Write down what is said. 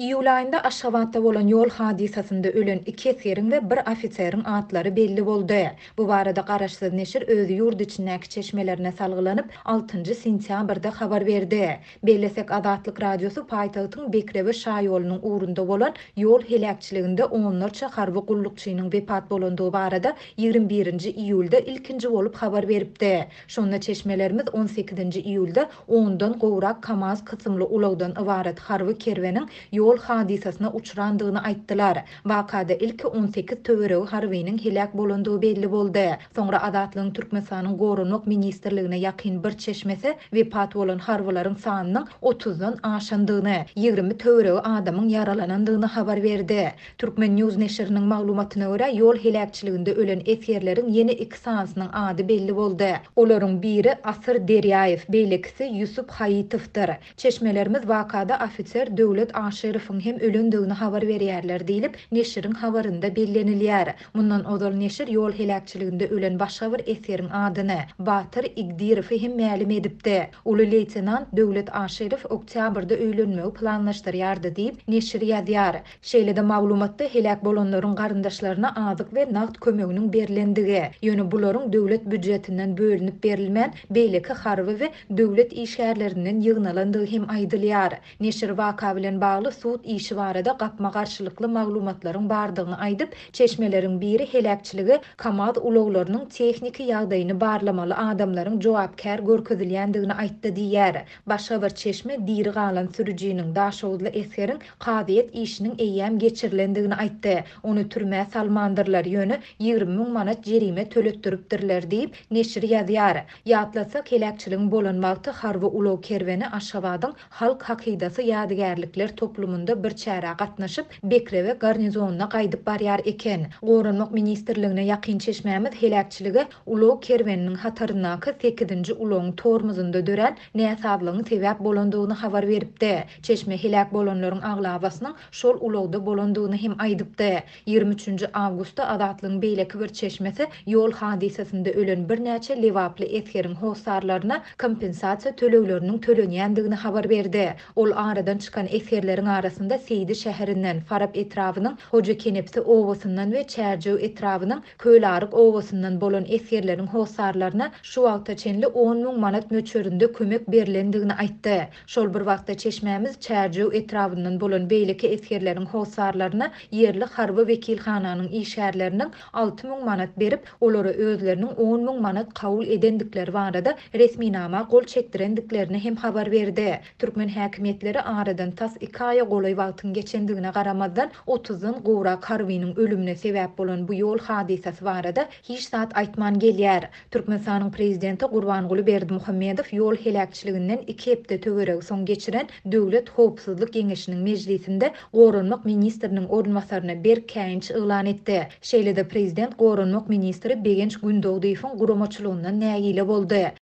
Iýul aýynda Aşgabatda bolan ýol hadysasynda ölen iki esgeriň we bir ofiseriň atlary belli boldy. Bu barada garaşsyz neşir öz ýurt içindäki çeşmelerine salgylanyp, altynjy sentýabrda habar berdi. Bellesek, Azatlyk Radiosy paýtagtyň Bekrewe şaýolunyň ugrunda bolan ýol heläkçiliginde onlarça harby gullukçynyň wepat bolandygy barada 21-nji iýulda ilkinji bolup habar beripdi. Şonda çeşmelerimiz on sekizinji iýulda ondan gowrak KAMAZ kysymly ulagdan ybarat harby kerweniň ýol hadysasyna uçrandygyny aýtdylar. Wakada ilki 18 töweregi harbynyň heläk bolandygy belli boldy. Soňra Azatlygyň Türkmenistanyň Goranmak ministrligine ýakyn bir çeşmesi wepat bolan harbylaryň sanynyň otuzdan aşandygyny, 20 töweregi adamyň ýaralanandygyny habar berdi. Turkmen. News neşiriniň maglumatyna görä, ýol heläkçiliginde ölen esgerleriň ýene iki sanysynyň ady belli boldy. Olaryň biri Asyr Derýaýew, beýlekisi Ýusup Haýytowdyr. Çeşmelerimiz wakada ofiser Döwlet Aşyrowyň hem ölendigini habar berýärler diýlip, neşiriň habarynda bellenilýär. Mundan ozal neşir ýol heläkçiliginde ölen başga bir esgeriň adyny, Batyr Igdirowy hem mälim edipdi. Uly leýtenant Döwlet Aşyrow oktýabrda öýlenmegi planlaşdyrýardy diýip, neşir ýazýar. Şeýle-de maglumatda heläk bolanlaryň garyndaşlaryna azyk we nagt kömeginiň berlendigi, ýöne bularyň döwlet býujetinden bölünip berilmän, beýleki harby we döwlet işgärlerinden ýygnalandygy hem aýdylýar. Neşir waka bilen bagly sud işi barada gapma-garşylykly maglumatlaryň bardygyny aýdyp, çeşmeleriň biri heläkçilige KAMAZ ulaglarynyň tehniki ýagdaýyny barlamaly adamlaryň jogapkär görkezilýändigini aýtdy diýýär. Başga bir çeşme diri galan sürüjiniň, daşoguzly esgeriň kazyýet işiniň eýýäm geçirilendigini aýtdy. Ony türmä salmandyrlar, ýöne 20 müň manat jerime töletdiripdirler diýip, neşir ýazýar. Ýatlatsak, heläkçiligiň bolan wagty harby ulag kerweni Aşgabadyň Halk hakydasy ýadygärlikler toplumynda bir çärä gatnaşyp, Bekrewe garnizonyna gaýdyp barýar eken. Goranmak ministrligine ýakyn çeşmämiz heläkçilige ulag kerweniniň hataryndaky sekizinji ulagyň tormozynda dörän näsazlygyň sebäp bolandygyny habar beripdi. Çeşme heläk bolanlaryň aglabasynyň şol ulagda bolandygyny hem aýdypdy. 23-nji awgustda Azatlygyň beýleki bir çeşmesi ýol hadysasynda ölen birnäçe lebaply esgeriň hossarlaryna kompensasiýa tölegleriniň tölenýändigini habar berdi. Ol aradan çykan esgerleriň arasynda Seýdi şäherinden, Farap etrabynyň Hojakenepsi obasyndan we Çärjew etrabynyň Kölaryk obasyndan bolan esgerleriň hossarlaryna şu wagta çenli 10 müň manat möçberinde kömek berlendigini aýtdy. Şol bir wagtda çeşmämiz Çärjew etrabyndan bolan beýleki esgerleriň hossarlaryna ýerli harby wekilhananyň işgärleriniň 6000 manat berip, olara özleriniň 10 müň manat kabul edendikleri barada resminama gol çekdirendiklerini hem habar berdi. Türkmen häkimiýetleri aradan tas iki aýa golaý wagtyň geçendigine garamazdan, otuzdan gowrak harbynyň ölümine sebäp bolan bu ýol hadysasy barada hiç zat aýtman gelýär. Türkmenistanyň prezidenti Gurbanguly Berdimuhamedow ýol heläkçiliginden iki hepde töweregi soň geçiren Döwlet howpsuzlyk geňeşiniň mejlisinde goranmak ministriniň orunbasaryna berk käýinç yglan etdi. Şeýle-de prezident goranmak ministri Begenç Gündogdyýewiň guramaçylygyndan nägile boldy.